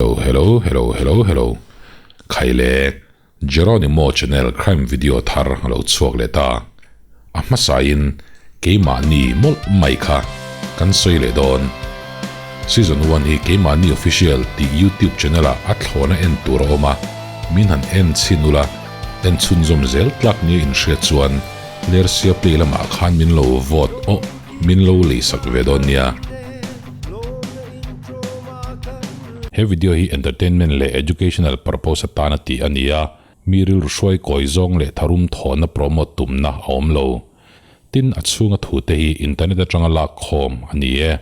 Hello hello hello hello hello Khai le Jeronimo channel crime video thar a lo chhuak leh ta. A hmasain keimahni mawlh mai kha kan sawi leh dawn. Season one hi keimahni official tih youtube channel ah a thlawna en tur a awm a, min han en chhin ula, en chhunzawm zel tlak nia inhriat chuan Lersia play lamah khan min lo vote awh min lo leisak ve dawn nia. He video hi entertainment leh educational purpose atana tih a ni a, mi rilru hruai kawi zawng leh tharum thawhna promote tumna a awm lo. Tin, a chhunga thute hi internet atanga lak khawm a ni e.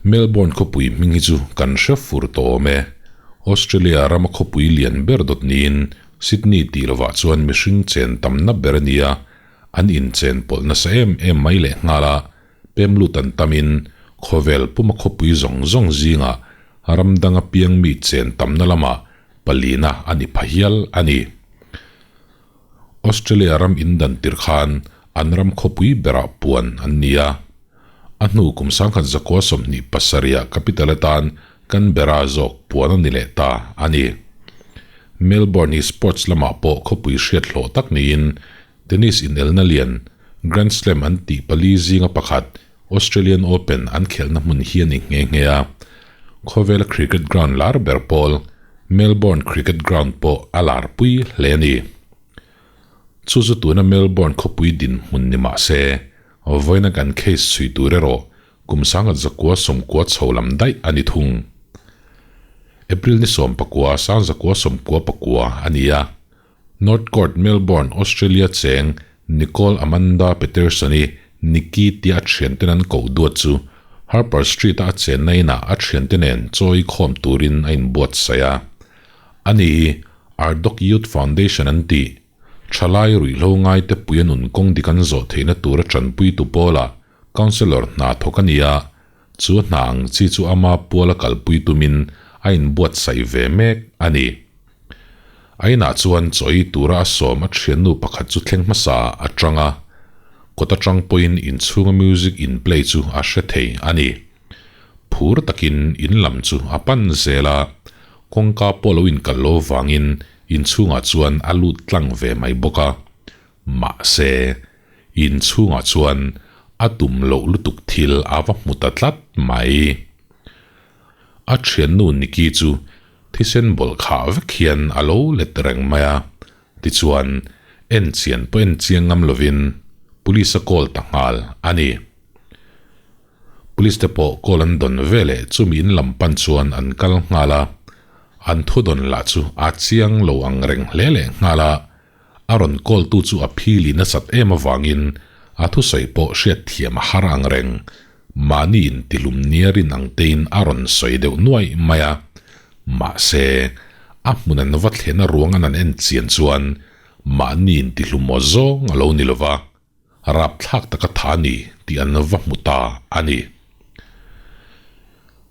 Melbourne khawpui hming hi chu kan hre fur tawh awm e. Australia rama khawpui lian ber dawt niin Sydney tih lovah chuan mihring chen tamna ber a ni a, an inchen pawlh nasa em em mai leh nghal a, pem lut an tamin khawvel puma khawpui zawng zawng zingah ram danga piang mi chen tamna lamah palina a ni pha hial a ni. Australia ram indan tir khan an ram khawpui berah puan an ni a. A hnu kum 1927 ah capital atan Canberra zawk puan a ni leh ta a ni. Melbourne hi sports lamah pawh khawpui hriat hlawh tak niin tennis inelna lian Grand Slam an tih pali zinga pakhat Australian Open an khelhna hmun hi a ni nghe nghe a. Khawvela cricket ground lar ber pawl Melbourne Cricket Ground pawh a lar pui hle a ni. Chu chu tuna Melbourne khawpui dinhmun ni mah se, vawiina kan case chhui tur erawh kum 1990 chho lam daih a ni thung. April ni 19, 1999 a ni a, North Court, Melbourne, Australia cheng Nicole Amanda Peterson-i Nikki tia a thianten an koh duat chu Harper Street-a a chenna inah a thiante nen chawi khawm turin a inbuatsaih a. Ani hi Ardoch Youth Foundation an tih, thalai ruihhlo ngaite pui a nun kawng dik an zawh theihna tura tanpuitu pawlah Councillor hna thawk a ni a, chu hna ang chi chu ama puala kalpui tumin a inbuatsaih ve mek a ni. A inah chuan chawi tura a sawm a thiannu pakhat chu thleng hmasa a tang a, kawt atang pawhin inchhunga music in play chu a hre thei a ni. Phur takin in lam chu a pan zel a, kawngka pawh lo inkal lo vangin inchhungah chuan a lut tlang ve mai bawk a. Mahse, inchhungah chuan a tum loh lutuk thil a va hmu ta tlat mai. A thiannu Nikki chu thisen bawlh khah vek hian a lo let reng mai a, tichuan en chian pawh en chiang ngam lovin police a call ta nghal a ni. Police te pawh call an dawn veleh chumi in lam pan chuan an kal nghal a, an thu dawn lah chu a chiang lo ang reng hle leh nghal a, A rawn call tu chu a phili nasat em avangin a thusawi pawh hriatthiam a har ang reng. Mahni intihlum nia rin ang tein a rawn sawi deuh nuai mai a. Mahse, a hmun an va thlen a ruang an an en chian chuan mahni intihlum aw zawng a lo ni lo va. Rapthlak taka tha a ni tih an va hmu ta a ni.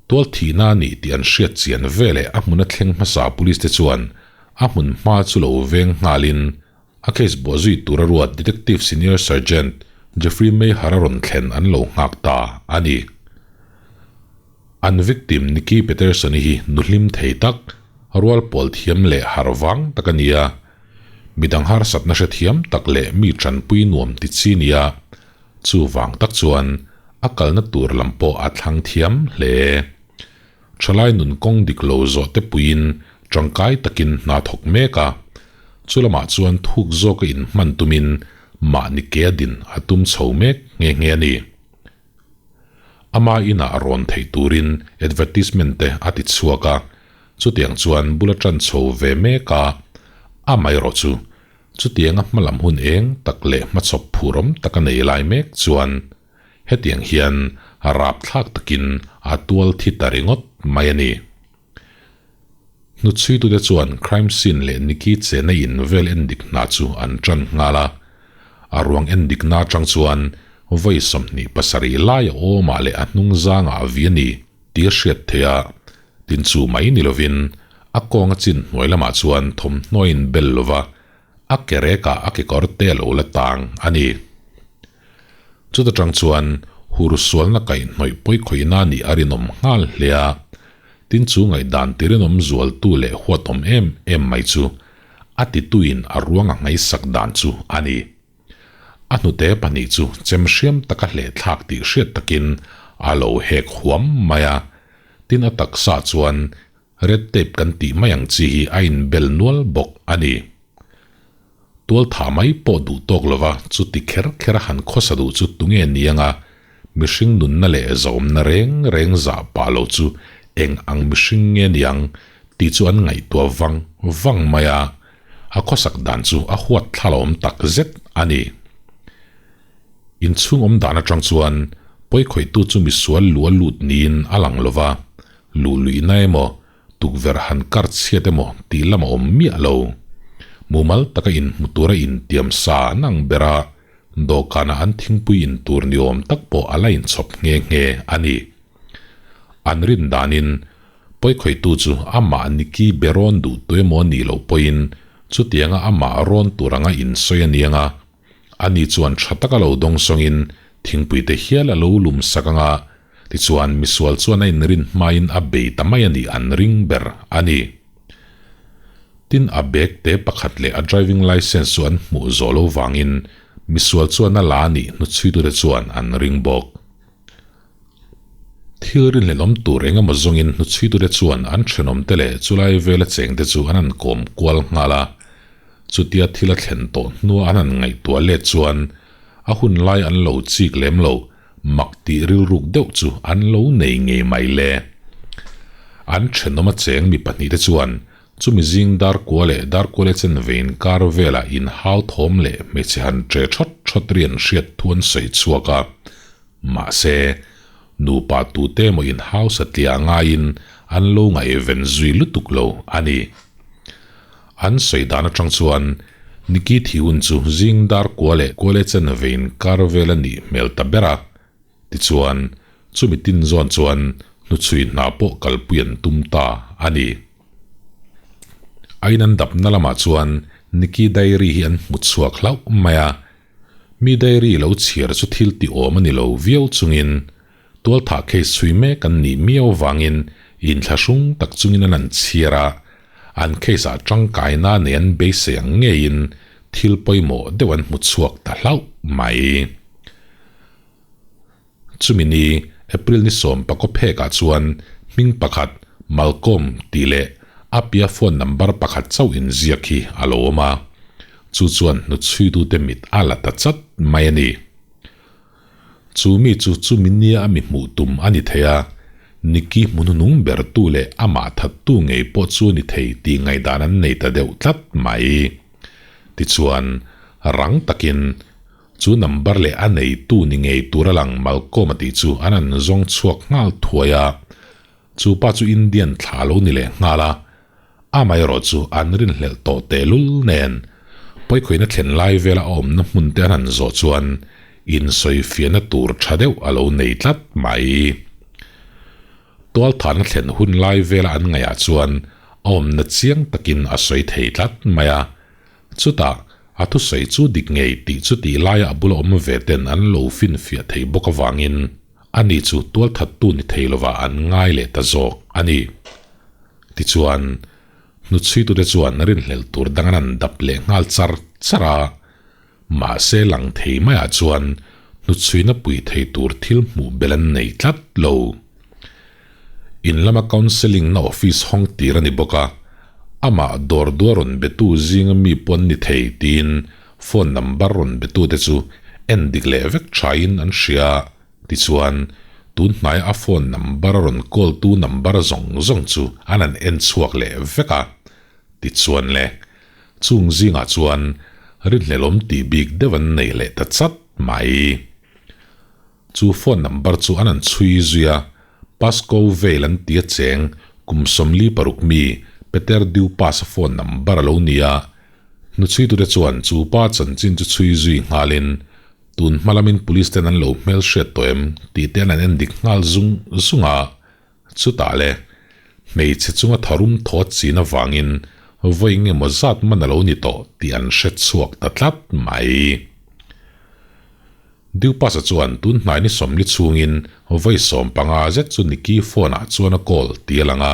Tual thihna a ni tih an hriat chian veleh a hmuna thleng hmasa police te chuan a hmun hma chu lo veng nghalin a case buah zui tura ruat Detective Senior Sergeant Jeffrey Mayhar a rawn thlen an lo nghak ta a ni. An victim Nikki Peterson-i hi nu hlim thei tak, rual pawl thiam leh harh vang tak a ni a. Midang harsatna hrethiam tak leh mi tanpui nuam ti chi nia, chuvang tak chuan a kalna tur lam pawh a thlang thiam hle. Thalai nun kawng dik lo zawh te puiin tangkai takin hna thawk mek a, chu lamah chuan thuk zawka inhman tumin mahni ke a din a tum chho mek nghe nghe a ni. Ama inah rawn theih turin advertisement te a ti chhuak a, chutiang chuan bula tan chho ve mek a, amaherawh chu chutianga hmalam hun eng tak leh hmachhawp phurawm taka nei lai mek chuan hetiang hian rapthlak takin a tual thi ta ringawt mai a ni. Hnutchhuitute chuan crime scene leh Nikki chena in vel endik hna chu an tan nghal a. A ruang endikna atang chuan vawi 27 lai a awmah leh a hnung zangah a vi a ni tih a hriat theih a. Tin chu mai ni lovin a kawnga chin hnuai lamah chuan thawmhnaw a inbel lova, a ke rekah a kekawr te a lo la tang a ni. Chuta tang chuan Hur sualna kaihhnawih pawi khawihna nih a rinawm nghal hle a. Tin chu ngaihdan ti rinawm zualtu leh huatawm em em mai chu a tituin a ruang a ngaihsak dan chu a ni. A hnute pahnih chu chem hriam taka hlehthlak tih hriat takin a lo hek huam mai a. Tin a taksa chuan red tape kan tih mai ang chi hi a inbel nual bawk a ni. Tual tha mai pawh duh tawk lova chuti kher kher a han khawsa duh chu tunge ni anga mihring nunna leh zawmna reng reng zah pah lo chu eng ang mihring nge niang tih chu an ngaihtuah vang vang mai a, a khawsak dan chu a huat thlalawm tak zet a ni. Inchhung awm dan atang chuan pawikhawihtu chu misual lu a lut niin a lang lova, luh luihna emaw Tukverh han kar chhiat emaw tih lam a awm miah lo. Mumal taka inhmu tura intiam sa an ang ber a, dawhkanah an thingpui in tur ni awm tak pawh a la inchhawp nghe nghe a ni. An rin danin pawikhawihtu chu amah Niki be rawn duh tu emaw nih loh pawhin chutianga amah rawn tur anga insawi a niang a, Ani chuan tha taka lo dawng sawngin thingpui te hial a lo lum sak anga, tichuan misual chuan a inrin hmain a bei ta mai a nih an ring ber a ni. Tin a bag te pakhat leh a driving licence chu an hmuh zawh lo vangin misual chuan a la a nih hnuchhuitute chuan an ring bawk. Thil rinhlelawm tur eng emaw zawngin hnuchhuitute chuan an thenawmte leh chulai vela chengte chu an han kawm kual nghal a. Chutia thil a thlen tawh hnua an han ngaihtuah let chuan a hun lai an lo chik lem lo, mak tih rilruk deuh chu an lo nei ngei mai le. An thenawm a cheng mi pahnihte chuan chumi zing darkua leh darkua leh chen vein kar velah inhau thawm leh hmeichhe han ṭe ṭhawt ṭhawt ri an hriat thu an sawi chhuak a. Mahse, nupa tute emaw inhausa tliah ngaiin an lo ngaihven zui lutuk lo a ni. An sawi dan atang chuan Niki Thiun chu zing dar kua leh kua leh chen vein kar vel a nih hmel ta ber a. Tichuan, chumi tin zawn chuan hnuchhui hna pawh kalpui an tum ta a ni. A in an dapna lamah chuan Niki diary hi an hmu chhuak hlauh mai a. Mi diary lo chhiar chu thil ti awm a ni lo viau chungin tualthah case chhui mek an nih miau vangin inthlahrung tak chungin an an chhiar a, an case ah tangkaina nei an beisei ang ngeiin thil pawimawh deuh an hmu chhuak ta hlauh mai. Chumi ni April ni sawm pakaw phekah chuan hming pakhat Malcolm tih leh a pia phone number pakhat chauh inziak hi a lo awm a, chu chuan hnuchhuitute mit a la ta chat mai a ni. Chu mi chu chumi nia a mi hmuh tum a ni thei a, Nicky hmuhnunung bertu leh amah thattu ngei pawh chu a ni thei tih ngaihdan an nei ta deuh tlat mai. Tichuan, rang takin Chu number leh a neitu ni ngei tur a lang Malcolm a tih chu an an zawng chhuak nghal thuai a. Chu pa chu Indian thla lo ni leh nghal a. Amaherawh chu an rinhlelh tawh tehlul nen pawikhawihna thlen lai vela a awmna hmun te an han zawh chuan insawifiahna tur tha deuh a lo nei tlat mai. Tualthahna thlen hun lai vela an ngaihah chuan a awmna chiang takin a sawi thei tlat mai a. Chutah, a thusawi chu dik ngei tih chu tih laia a bula awm ve ten an lo finfiah thei bawk avangin ani chu tualthattu ni thei lovah an ngai leh ta zawk a ni. Tichuan, hnuchhuitute chuan rinhlelh tur dang an han dap leh nghal char char a, mahse lang thei maiah chuan hnuchhuina pui thei tur thil hmuh belh an nei tlat lo. In lama counselling na office hawng tir a ni bawk a, amah dawr dua rawn betu zinga mi pawh an ni thei tiin phone number rawn betute chu en dik leh vek thain an hria. Tichuan, tun hnaia a phone number a rawn call tu number zawng zawng chu an han en chhuak leh vek a. Tichuan le, chung zingah chuan rinhlelawm tih bik deuh an nei leh ta chat mai. Chu phone number chu an han chhui zui a, Pasco Vale an ti a cheng kum 46 mi Peter Dupas-a phone number a lo ni a. Hnuchhuitute chuan chu pa chanchin chu chhui zui nghalin tun hma lamin police ten an lo hmelhriat tawh em tih te an han en dik nghal zung zung a. Chutah le, hmeichhe chunga tharum thawt chin avangin vawi nge maw zat man a lo ni tawh tih an hre chhuak ta tlat mai. Dupas-a chuan tun hnai ni sawmli chhungin vawi 15 zet chu Nikki phone-ah chuan a call tih a lang a.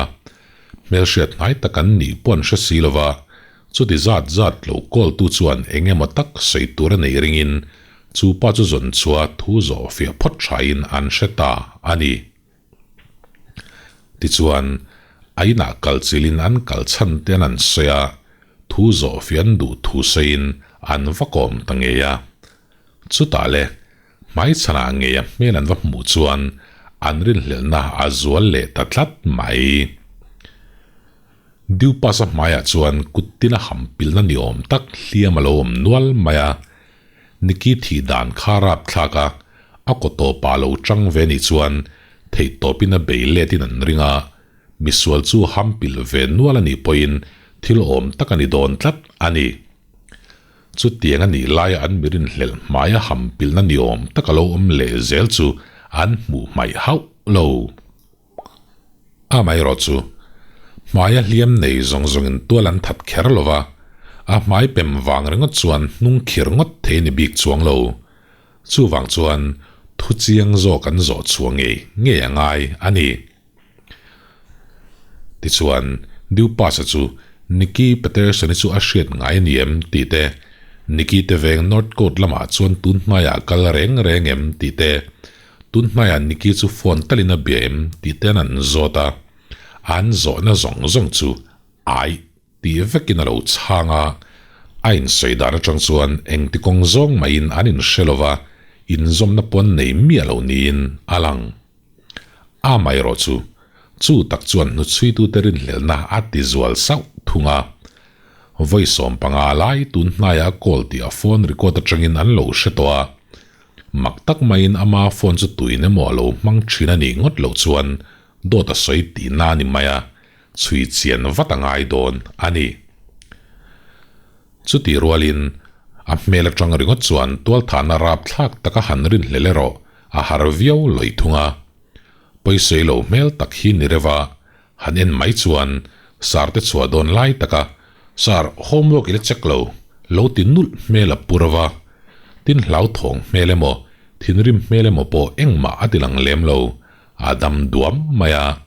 Hmelhriat hnai tak an nih pawh an hre si lo va, chuti zat zat lo call tu chuan eng emaw tak sawi tur a neih ringin chu pa chu zawn chhuah thu zawh fiah phawt thain an hre ta a ni. Tichuan, a inah kal chilhin an kal chhan te an an sawi a, thu zawh fiah an duh thu sawiin an va kawm ta ngei a. Chutah le, hmaichhanah ngei a hmel an va hmuh chuan an rinhlelhna a zual leh ta tlat mai. Dupas-a hmaiah chuan kut tina ham pilna ni awm tak hliam a lo awm nual mai a, Nikki thih dan kha rapthlak a, a kaw tawpah lo chang ve nih chuan theihtawpin a bei letin an ring a, misual chu ham pilh ve nual a nih pawhin thil awm tak a ni dawn tlat a ni. Chutiang a nih laia an mirin hlelh hmaia ham pilhna ni awm tak a lo awm leh zel chu an hmuh hmaih hauh lo. Amaherawh chu, hmaia hliam nei zawng zawngin tual an that kher lo va, a hmai pem vang ringawt chuan hnung khir ngawt thei a ni bik chuang lo. Chuvang chuan thu chiang zawk an zawh chhuah ngei ngei a ngai a ni. Tichuan, Dupas-a chu Nicky Patterson-i chu a hriat ngai a ni em tih te, Nicky te veng North Court lamah chuan tun hmaiah a kal reng reng em tih te, Tun hmaiah Nicky chu phone talin a bia em tih te an an zawt a, an zawhna zawng zawng chu aih tih vekin a lo chhang a, a insawi dan atang chuan engti kawng zawng maiin an inhre lo va, inzawmna pawn nei miah lo niin a lang. Amaherawh chu, chu tak chuan hnuchhuitute rinhlelhna a ti zual sauh thung a. Vawi 15 lai tun hnaiah a call tih a phone record atangin an lo hre tawh a, Mak tak maiin ama phone chu tuin emaw a lo hmang thin a nih ngawt loh chuan dawt a sawi tihna a ni mai a, chhui chian vat a ngai dawn a ni. Chutih rualin a hmel atang ringawt chuan tualthahna rapthlak taka han rinhlel erawh a har viau lawih thung a. Pawisawi lo hmel tak hi ni reuh a, han en mai chuan Sir te chhuah dawn lai taka Sir, homework i la check lo, lo ti nulh hmel a pu reuh a. Tin hlauthawng hmel emaw, thinrim hmel emaw pawh engmah a ti lang lem lo, a dam duam mai a.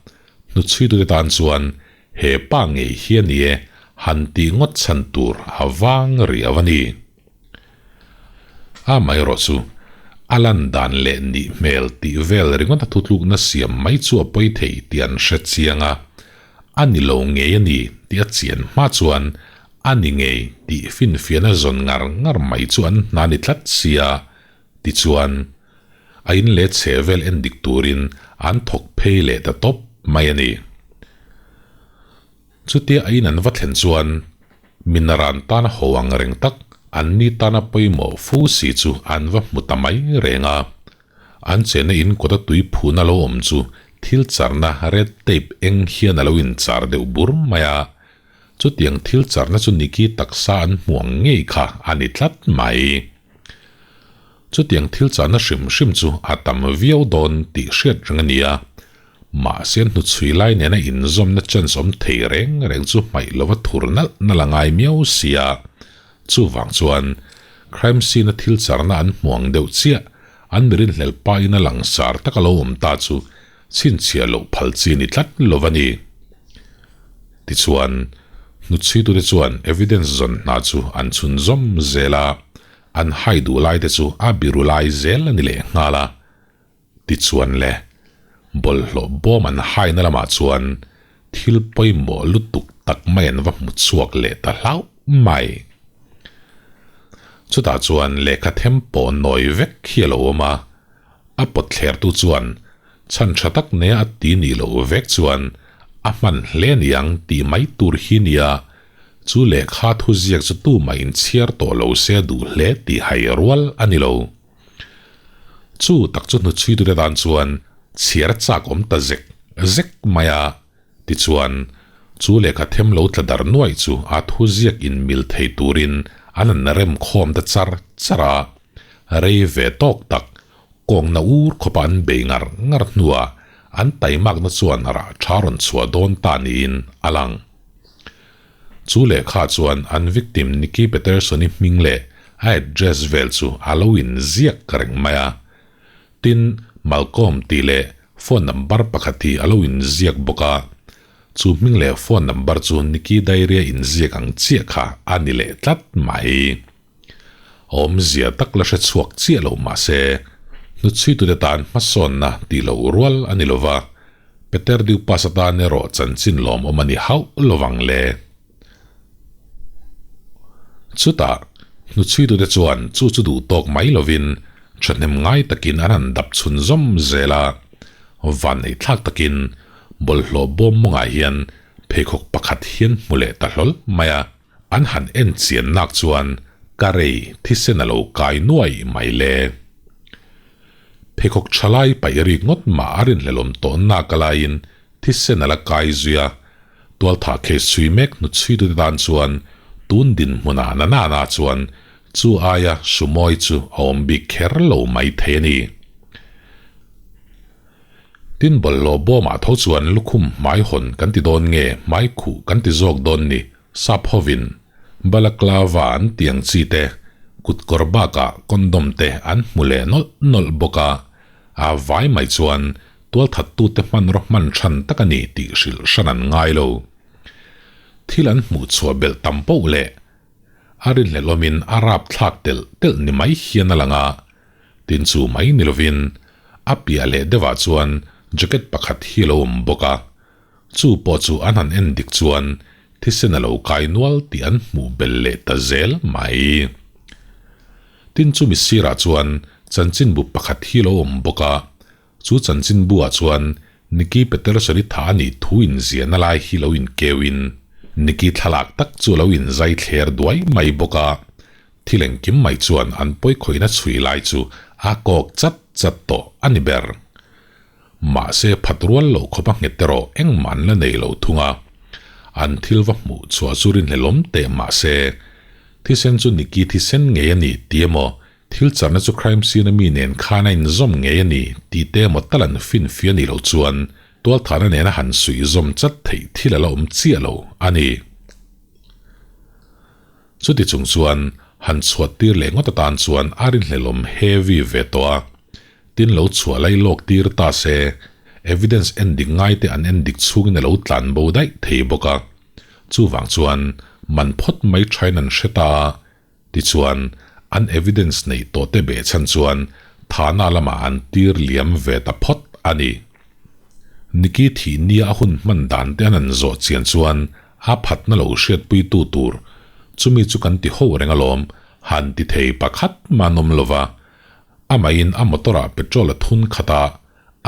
Hnuchhuitute tan chuan he pa ngei hi a ni e, han tih ngawt chhan tur a vang riau a ni. Amaherawh chu, a lan dan leh nih hmel tih vel ringawt a thutlukna siam mai chu a pawi thei tih an hre chiang a, a ni lo ngei a ni tih a chian hma chuan a ni ngei tih finfiahna zawn ngar ngar mai chu an hna ni tlat sia, tichuan a in leh chhe vel en dik turin an thawk phei leh ta tawp mai a ni. Chutia a in an va thlen chuan Minaran tana ho ang reng tak, an ni tana pawimawh fu si chu an va hmu ta mai reng a. An chenna in kawta tui phuna lo awm chu thil charna red tape eng hian a lo inchar deuh bur mai a. Chutiang thil charna chu Nikki taksa an hmu ang ngei kha a ni tlat mai. Chutiang thil charna hrim hrim chu a tam viau dawn tih hriat reng a ni a. Mahse hnuchhui lai nena inzawmna chance awm thei reng reng chu hmaih lova thur nalh nalh a ngai miau sia. Chuvang chuan crime scene a thil charna an hmu ang deuh chiah, an mirinhlel pa in a langsar tak a lo awm ta chu chhinchhiah loh phal chi ni tlat lo va ni. Tichuan, hnuchhuitute chuan evidence zawn hna chu an chhunzawm zel a, an hai duh lai te chu a biru lai zel a ni leh nghal a. Tichuan le, bawlhhlawh bawm an haina lamah chuan thil pawimawh lutuk tak mai an va hmu chhuak leh ta hlauh mai. Chutah chuan lehkha them pawh nawi vek hi a lo awm a, a pawtthlertu chuan chhan tha tak nea a ti nih loh vek chuan a hman hle niang tih mai tur hi nia, chu lehkha thuziak chu tumah inchhiar tawh lo se a duh hle tih hai rual a ni lo. Chu tak chu hnuchhuitute tan chuan chhiar chak awm ta zek zek mai a, tichuan chu lehkha them lo tla dar nuaih chu a thu ziak in mil thei turin an an rem khawm ta char char a, rei ve tawk tak kawngna ur khawpa an bei ngar ngar hnuah an taimakna chuan rah tha rawn chhuah dawn ta niin a lang. Chu lehkha chuan an victim Nikki Peterson-i hming leh a address vel chu a lo inziak reng mai a. Tin, Malcolm tih leh phone number pakhat hi a lo inziak bawk a. Chu hming leh phone number chu Nikki Diary-a inziak ang chiah kha a ni leh tlat mai. Awmzia tak la hre chhuak chiah lo mah se, hnuchhuitute tan hmasawnna tih loh rual a ni lova, Peter Dupas atan erawh chanchin lawmawm a ni hauh lovang le. Chutah, hnuchhuitute chuan chu chu duh tawk mai lovin thahnem ngai takin an han dap chhun zawm zel a, vanneih thlak takin bawlhhlawh bawm mawngah hian pheikhawk pakhat hian hmu leh ta hlawl mai a. An han en chian nak chuan ka rei thisen a lo kai nuai mai le. Pheikhawk tha lai paih rik ngawt mah a rinhlelawm tawh nak a laiin thisen a la kai zui a, tualthah case chhui mek hnuchhuitute tan chuan tun dinhmunah na na na chuan chu aia sumawi chu a awm bik kher lo mai thei a ni. Tin bawlhhlawh bawmah tho chuan lukhum hmai hawn kan ti dawn nge hmai khuh kan ti zawk dawn ni sap hovin balaclava an ti ang chi te kut kawr bakah condom te an hmu leh nawlh nawlh bawk a, a vai mai chuan tualthattute hmanraw hman than tak a ni tih hrilh hran an ngai lo. Thil an hmuh chhuah belh tam poh leh a rinhlelawmin a rapthlak telh telh ni mai hian a lang a, Tin chu mai ni lovin a piah leh deuhah chuan jacket pakhat hi a lo awm bawk a, chu pawh chu an han en dik chuan thisen a lo kai nual tih an hmuh belh leh ta zel mai. Tin chumi sirah chuan chanchinbu pakhat hi a lo awm bawk a, chu chanchinbu-ah chuan Nikki Peterson-i tha a nih thu inziahna lai hi lo inkeuin Nikki thlalak tak chu a lo inzai thler duai mai bawk a, Thil engkim mai chuan an pawikhawihna chhui lai chu a kawk chat chat tawh a ni ber. Mahse phat rual loh khawp a nghet erawh engmah an la nei lo thung a. An thil va hmuh chhuah chu rinhlelawm teh mahse thisen chu Nikki thisen ngei a ni ti emaw thil charna chu crime scene a mi nen khan a inzawm ngei a ni tih te emaw tal an finfia nih loh chuan tualthahna nena han suihzawm chat theih thil a la awm chiah lo a ni. Chuti chung chuan han chhuat tir leh ngawt atan chuan a rinhlelawm heavy ve tawh a, tin lo chhuah lai lawk tir ta se evidence en dik ngai te an en dik chhungin a lo tlan bo daih thei bawk a, chuvang chuan man phawt mai thain an hre ta a, tichuan an evidence neih tawh te behchhan chuan thana lamah an tir liam ve ta phawt a ni. Nikki thih nia a hun hman dan te an an zawh chian chuan A phatna lo hriatpuitu tur chumi chu kan ti ho reng alawm, han ti thei pakhat mah an awm lova. Amahin a motor-ah petrol a thun khat a,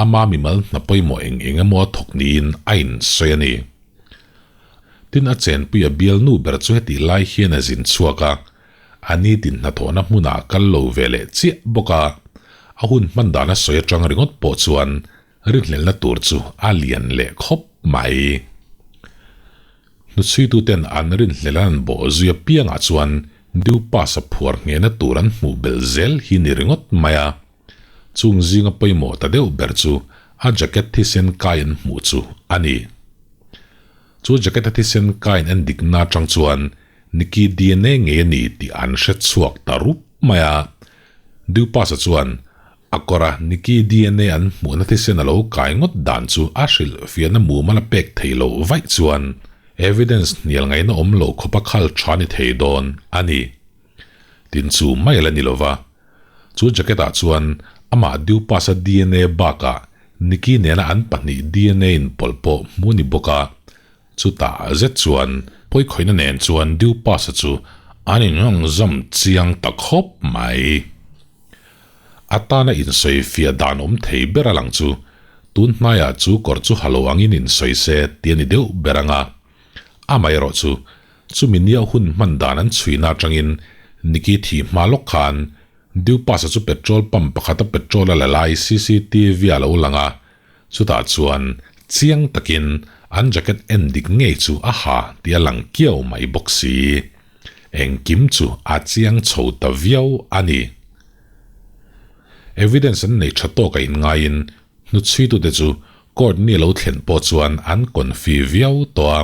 ama mimal hna pawimawh eng eng emaw a thawk niin a insawi a ni. Tin a chenpui a bialnu ber chu hetih lai hian a zin chhuak a, a nitin hnathawhna hmunah a kal lo ve leh chiah bawk a, a hun hman dan a sawi atang ringawt pawh chuan Rinhlelhna tur chu a lian leh khawp mai. Hnuchhuituten an rinhlelh an bawh zui apiangah chuan Dew Pass-a phuar nghehna tur an hmuh belh zel hi ni ringawt mai a. Chung zinga pawimawh ta deuh ber chu a jacket thisen kai an hmuh chu a ni. Chu jacket-a thisen kaiin en dikna atang chuan Nikki DNA ngei a ni tih an hre chhuak ta rup mai a. Dew Pass-a chuan A kawra Nikki DNA an hmuhna thisen a lo kai ngawt dan chu a hrilh fiahna mumal a pek theih loh vaih chuan evidence hnial ngaihna awm loh khawpa khal tha ni thei dawn a ni. Tin chu mai la ni lova. Chu jacket ah chuan amah Dupas-a DNA bakah Nikki nena an pahnih DNA inpawlh pawh hmu ni bawk a, chutah zet chuan pawikhawihna nen chuan Dupas-a chu an inngangzam chiang ta khawp mai. A tana insawi fiah dan awm thei ber a lang chu, tun hnaiah chu kawr chu ha lo angin insawi se ti a ni deuh ber ang a. Amaherawh chu, chumi nia hun hman dan an chhuina atangin Nikki thih hma lawk khan Dupas-a chu petrol pump pakhata petrol a la lai cctv a lo lang a, chutah chuan chiang takin an jacket en dik ngei chu a ha tih a lang kiau mai bawk si. Engkim chu a chiang chho ta viau a ni. Evidence an nei tha tawk a inngaiin hnuchhuitute chu court ni lo thlen pawh chuan an confi viau tawh a,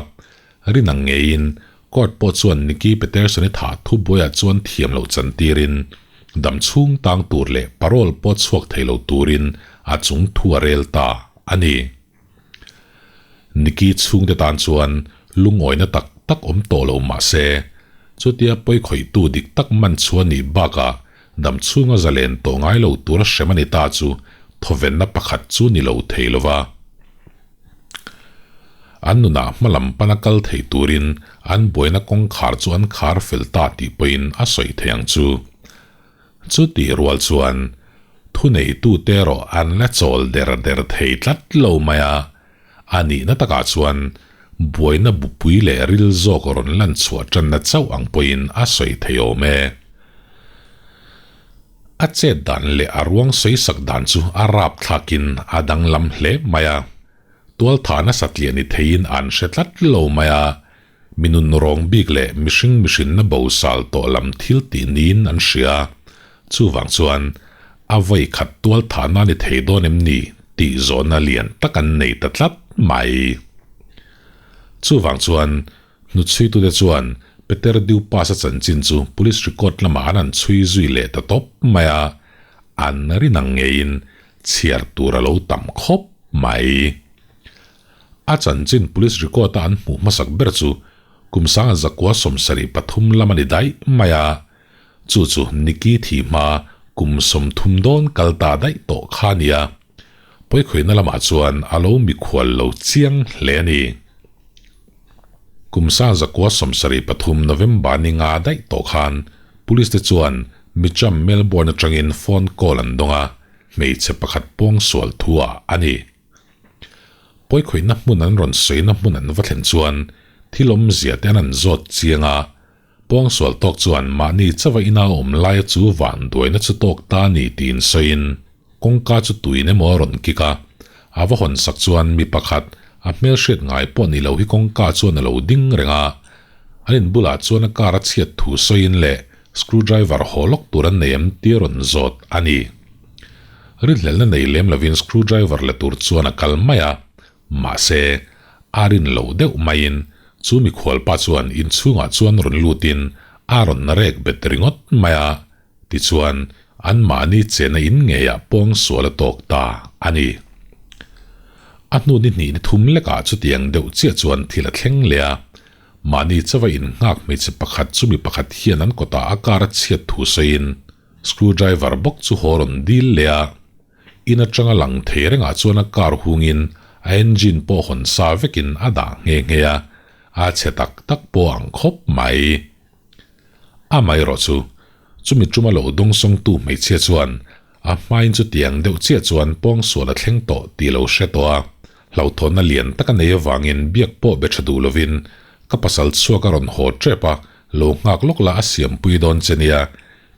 rin ang ngeiin Court pawh chuan Nikki Peterson-i thah thubuaiah chuan thiam loh chantirin dam chhung tang tur leh parole pawh chhuak thei lo turin a chung thu a rel ta a ni. Nikki chhungte tan chuan lungawina tak tak awm tawh lo mah se, chutia pawikhawihtu dik tak man chhuah nih bakah dam chhunga zalen tawh ngai lo tura hrem a ni ta chu thawvenna pakhat chu ni lo thei lo va. An nunah hmalam pana kal thei turin an buaina kawngkhar chu an khar fel ta tih pawhin a sawi thei ang chu. Chutih rual chuan thuneitute erawh an la chawl der der thei tlat lo mai a, a nihna takah chuan buaina bupui leh ril zawk rawn lan chhuah tanna chauh ang pawhin a sawi thei awm e. A chet dan leh a ruang sawi sak dan chu a rap thlakin a danglam hle mai a, tualthahna satliah ni theiin an hre tlat lo mai a, Mi nun rawng bik leh mihring mihrinna bo sal tawh lam thil tih niin an hria. Chuvang chuan, a vawi khat tual thahna ni thei dawn em ni tih zawhna lian tak an nei ta tlat mai. Chuvang chuan, hnuchhuitute chuan Peter Dupas-a chanchin chu police record lamah an han chhui zui leh ta tawp mai a, an rin ang ngeiin chhiar tur a lo tam khawp mai. A chanchin police record a an hmuh hmasak ber chu kum sanga zakua 73 lam a ni daih mai a, chu chu Nikki thi hma kum 30 dawn kal ta daih tawh kha a ni a, pawikhawihna lamah chuan a lo mikhual lo chiang hle a ni. Kum sang 1973 November ni nga daih tawh khan police te chuan Mitcham Melbourne atangin phone call an dawng a, hmeichhe pakhat pawngsual thu ah a ni. Pawikhawihna hmun an rawn sawina hmun an va thlen chuan thil awmzia te an an zawt chiang a, pawngsual tawk chuan mahni chauha ina awm laia chu vanduaina chu tawk ta a ni tiin sawiin kawngka chu tuin emaw a rawn kik a, a va hawn sak chuan mi pakhat a hmelhriat ngai pawh ni lo hi kawngka chuan a lo ding reng a, an in bulah chuan a car a chhiat thu sawiin leh screwdriver haw lawk tur an nei em tih a rawn zawt a ni. Rinhlelhna nei lem lovin screwdriver la tur chuan a kal mai a, mahse, a rin loh deuh maiin chu mikhualpa chuan inchhungah chuan rawn lutin a rawn rek bet ringawt mai a, tichuan anmahni chena in ngeiah pawngsual a tawk ta a ni. A hnu ni hnih ni thum lekah chutiang deuh chiah chuan thil a thleng leh a, mahni chauha innghak hmeichhe pakhat chu mi pakhat hian an kawtah a kar a chhiat thu sawiin, Screwdriver bawk chu haw rawn dil leh a, in atanga lang thei rengah chuan a car hungin a engine pawh hawn sa vekin a dah nghe nghe a, a chhe tak tak pawh ang khawp mai. Amaherawh chu, chumi tuma lo dawngsawngtu hmeichhia chuan a hmain chutiang deuh chiah chuan pawngsual a thleng tawh tih lo hre tawh a, hlauhthawnna lian tak a nei avangin biak pawh be tha duh lovin ka pasal chhuak a rawn haw tep a, Lo nghak lawk la a siampui dawn che nia,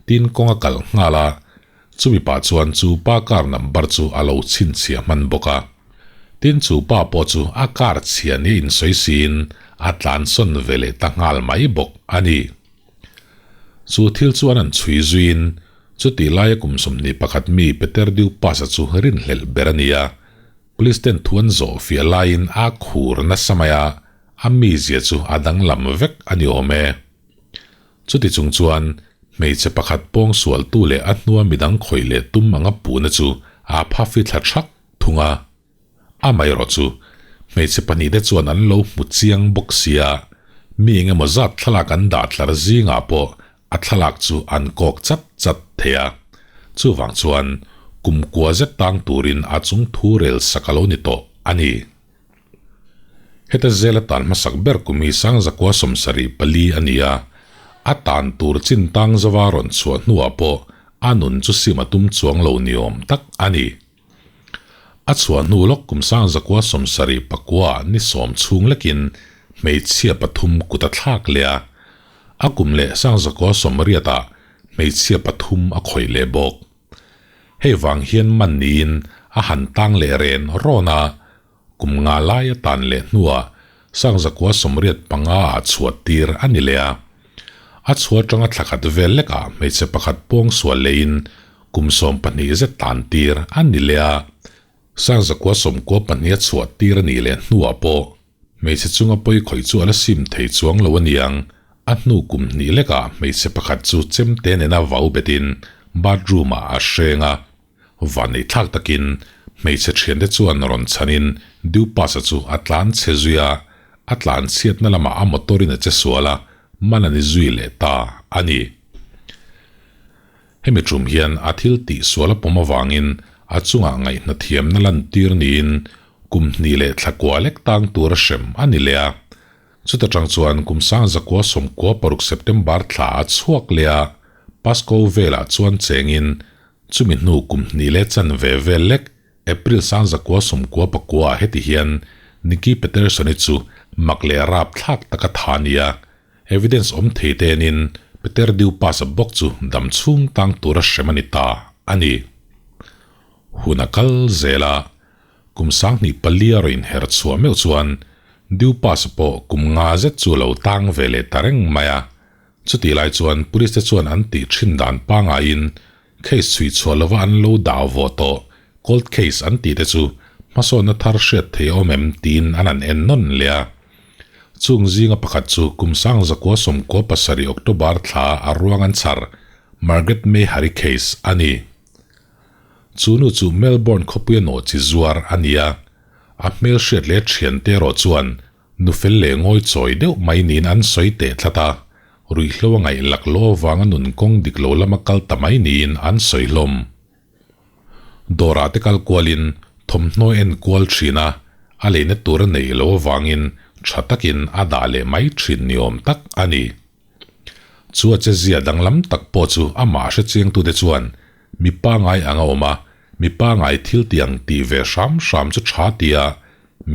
tin kawng a kalh nghal a, chumi pah chuan chu pa car number chu a lo chhinchhiah hman bawk a. Tin chu pa pawh chu a car chhia nia insawi siin a tlansawn ve leh ta nghal mai bawk a ni. Chu thil chu an han chhui zuiin chutih laia kum 21 mi Peter Dupas-a chu rinhlelh ber a ni a, police ten thu an zawh fiah laiin a khur nasa mai a, A mizia chu a danglam vek a ni awm e. Chuti chung chuan hmeichhe pakhat pawngsualtu leh a hnua midang khawih leh tum anga puhna chu a phafi thla thak thung a. Amaherawh chu hmeichhe pahnihte chuan an lo hmu chiang bawk sia, mi engemaw zat thlalak an dah tlar zingah pawh a thlalak chu an kawk chat chat thei a. Chuvang chuan kumkua zet tang turin a chung thu rel sak a lo ni tawh a ni. Heta zela tan hmasak ber kum hi 1974 a ni a, a tan tur chin tang zova rawn chhuah hnuah pawh a nun chu sim a tum chuang lo ni awm tak a ni. A chhuah hnu lawk kum 1979 ni sawm chhung lekin hmeichhia pathum kut a thlak leh a, a kum leh 1980ah hmeichhia pathum a khawih leh bawk. Hei vang hian man niin a han tang leh ren rawn a, kum nga lai a tan leh hnuah 1985 ah chhuah tir a ni leh a. A chhuah atanga thla khat vel lekah hmeichhe pakhat pawngsual leiin kum 12 zet tan tir a ni leh a, 1992 a chhuah tir a nih leh hnuah pawh. Hmeichhe chunga pawi khawih chu a la sim thei chuang lo aniang, a hnu kum hnih lekah hmeichhe pakhat chu chemte nena vau betin bathroom ah a hreng a. Vanneih thlak takin hmeichhe thiante chuan rawn chhanin Dupas-a chu a tlan chhe zui a, a tlan chhiatna lamah a motor in a che sual a, man a ni zui leh ta a ni. Hemi tum hian a thil tih sual a pawm avangin a chungah ngaihna thiamna lantir niin kum hnih leh thla kua lek tang tura hrem a ni leh a. Chuta tang chuan kum sang zakua sawmkua paruk September thla a chhuak leh a, Pasco velah chuan chengin chumi hnu kum hnih leh chanve vel lek April sang zakua sawmkua pakua ah heti hian Nikki Peterson-i chu mak leh rap thlak taka tha a ni a. Evidence awm thei te enin Peter Dupas-a bawk chu dam chhung tang tura hrem a ni ta a ni. Hun a kal zel a, kum sanghnih palia rawn inher chhuah meuh chuan Dupas-a pawh kum nga zet chu a lo tang ve leh ta reng mai a. Chutih lai chuan police te chuan an tih thin dan pangaiin case chhui chhuah lova an lo dah vawh tawh cold case an tih te chu hmasawnna thar hriat thei a awm em tiin an han en nawn leh a. Chung zinga pakhat chu kum sang zakua sawmkua pasarih October thla a ruang an chhar Margaret May Hari case a ni. Chu nu chu Melbourne khawpuia nawh chi zuar a ni a, a hmelhriat leh thiante erawh chuan Nu fel leh ngawi chawi deuh mai niin an sawi teh tlat a, ruihhlo a ngaih lak lo avanga nun kawng dik lo lama kal ta mai niin an sawi hlawm. Dawrah te kal kualin thawmhnaw en kual thin a, a leina tur a neih lo avangin tha takin a dah leh mai thin ni awm tak a ni. Chu a chezia danglam tak pawh chu amah hrechiangtute chuan mi pangai ang a awm a, mi pangai thil ti ang tih ve hram hram chu tha tia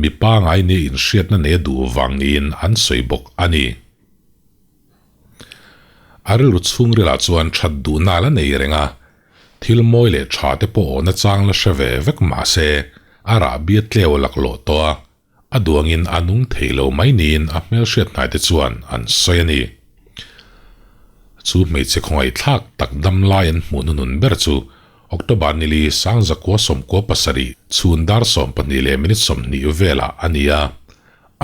mi pangai nia inhriatna nei a duh vang niin an sawi bawk a ni. A rilru chhungrilah chuan that duhna la nei reng a, thil mawi leh tha te pawh awhna chang la hre ve vek mah se a rahbi a tleu laklawh tawh a, A duangin a nung thei lo mai niin a hmelhriat hnaite chuan an sawi a ni. Chu hmeichhe khawngaihthlak tak dam lai an hmuh hnunun ber chu October nili sangzakua sawmkua pasarih chhun dar 12 leh minute 20 velah a ni a.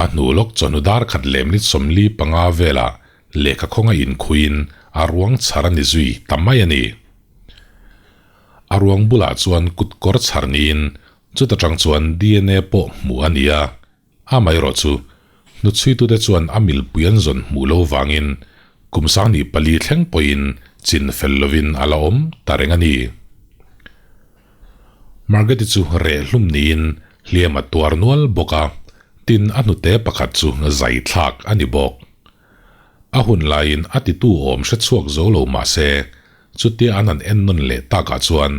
A hnu lawk chawhnu dar khat leh minute 45 velah lehkha khawnga inkhuiin a ruang chhar a ni zui ta mai a ni. A ruang bulah chuan kut kawr chhar niin Chuta tang chuan dna pawh hmuh a ni a, amaherawh chu hnuchhuitute chuan a milpui an zawn hmuh lo vangin kum sanghnih pali thleng pawhin chin fel lovin a la awm ta reng a ni. Margaret-i chu reh hlum niin hliam a tuar nual bawk a, tin a hnute pakhat chu zai thlak a ni bawk. A hun laiin a titu awm hre chhuak zo lo mah se, chutia an han en nawn leh takah chuan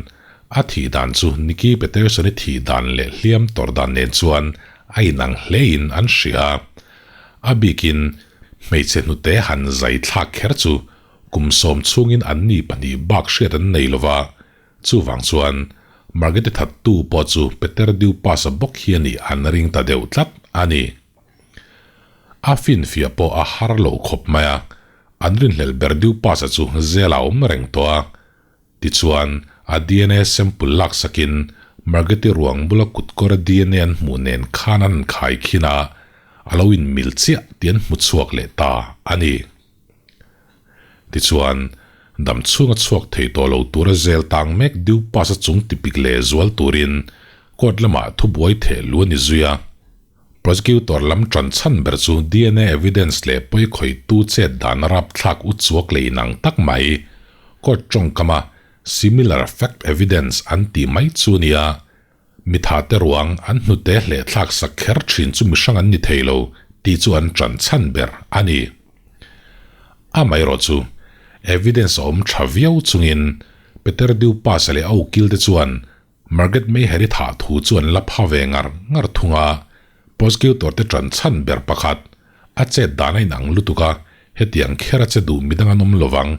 a thih dan chu Nikki Peterson-i thih dan leh hliam tawrh dan nen chuan a inang hlein an hria a. A bikin hmeichhe hnute han zai thlak kher chu kum sawm chhungin anni pahnih bak hriat an nei lo va, chuvang chuan Margate thattu pawh chu Peter Dupas-a bawk hi a nih an ring ta deuh tlat a ni. A finfiah pawh a har lo khawp mai a, an rinhlelh ber Dupas-a chu zela a awm reng tawh a. Tichuan, a dna sample laksakin Margeti ruang bula kutkawra dna an hmuh nen khan an khai khin a, a lo inmil chiah tih an hmu chhuak leh ta a ni. Tichuan, dam chhunga chhuak thei tawh lo tura zel tang mek Dupas-a chung tipik leh zual turin court lamah thubuai theh lu a ni zui a. Prosecutor lam ṭan chhan ber chu dna evidence leh pawi khawihtu chet dan rapthlak u chuak leh inang tak mai, court ṭawngkama similar fact evidence an tih mai chu nia. Mitha te ruang an hnute hleh thlak sak kher ṭhin chu mihrang an ni thei lo tih chu an ṭan chhan ber a ni. Amaherawh chu, evidence a awm ṭha viau chungin Peter Dupas-a leh a ukil te chuan Margaret May Harry thah thu chu an la pha ve ngar ngar thung a, prosecutor te ṭan chhan ber pakhat, a chet dan a inang lutuk a, hetiang kher a che duh midang an awm lovang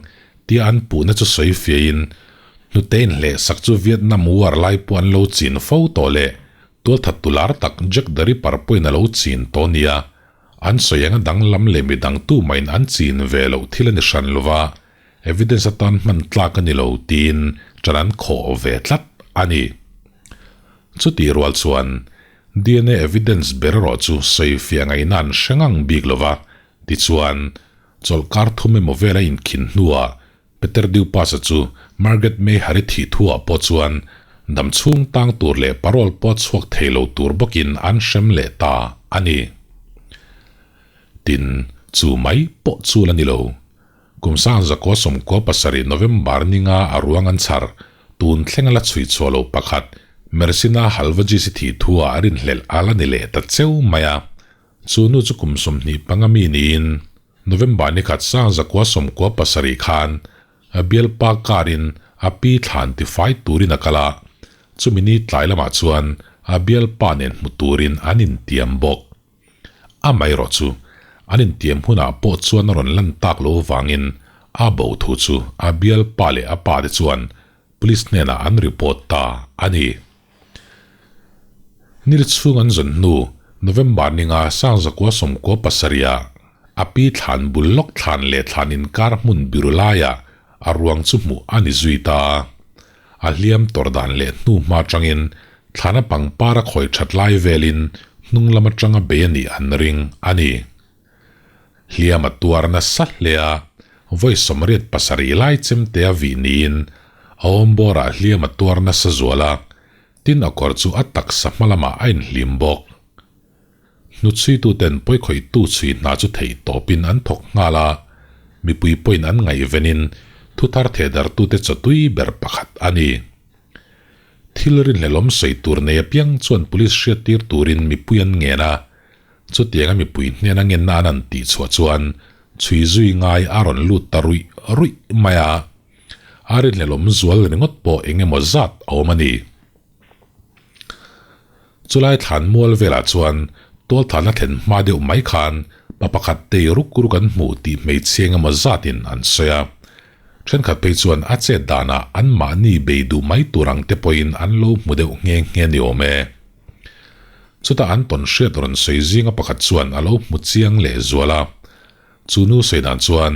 tia an puhna chu sawi fiahin hnute inhleh sak chu Vietnam War lai pawh an lo chin fo tawh leh tualthat tu lar tak Jack the Ripper pawhin a lo chin tawh nia an sawi anga danglam leh midang tumahin an chin ve loh thil a ni hran lova. Evidence atan hman tlak a ni lo tiin ṭan an khawh ve tlat a ni. Chutih rual chuan DNA evidence ber erawh chu sawifiah ngaihna an hre ngang bik lo va, tichuan, chawlhkar thum emaw vel a inkhin hnuah Peter Dupas-a chu Margaret May Hari thih thuah pawh chuan dam chhung tang tur leh parole pawh chhuak thei lo tur bawkin an hrem leh ta a ni. Tin, chu mai pawh chu la ni lo. Kum sangzakua 97 November ninga a ruang an chhar, tun thleng a la chhui chhuah lo pakhat, Mersina Halvajis-i thih thuah a rinhlelh a la ni leh ta cheu mai a. Chu nu chu kum 25 mi niin November ni khat 1997 khan a bialpa car in a pi thlan tifai turin a kal a, chumi ni tlai lamah chuan a bialpa nen hmu turin an intiam bawk. Amaherawh chu an intiam hunah pawh chuan a rawn lan tak lo vangin a bo thu chu a bialpa leh a pa te chuan Police hnenah an report ta a ni. Nil chhung an zawn hnu November ninga 1997 ah a pi thlan bul lawk thlan leh thlan inkar hmun biru laiah a ruang chu hmuh a ni zui ta a. A hliam tawrh dan leh hnu hma atangin thlana pangpar a khawi that lai velin hnung lam atanga bei a nih an ring a ni. Hliam a tuar nasa hle a, vawi 87 lai chemte a vih niin a awmbawrah hliam a tuar nasa zual a, tin a kawr chu a taksa hma lamah a inhlim bawk. Hnuchhuituten pawikhawihtu chhui hna chu theih tawpin an thawk nghal a, mipui pawhin an ngaihvenin thuthar thehdartute chawtui ber pakhat a ni. Thil rinhlelawm sawi tur nei apiang chuan police hriattir turin mipui an ngen a, chutianga mipui hnena ngenna an han tihchhuah chuan chhui zui ngai a rawn lut ta ruih ruih mai a, a rinhlelawm zual ringawt pawh eng emaw zat a awm a ni. Chulai thlan mual velah chuan tualthalna thlen hma deuh mai khan pa pakhat tei ruk ruk an hmuh tih hmeichhia eng emaw zatin an sawi a. Thenkhat phei chuan a chet danah anmahni bei duh mai tur ang te pawhin an lo hmu deuh nghe nghe ni awm e. Chutah an tawn hriat rawn sawi zinga pakhat chuan a lo hmu chiang leh zual a. Chu nu sawi dan chuan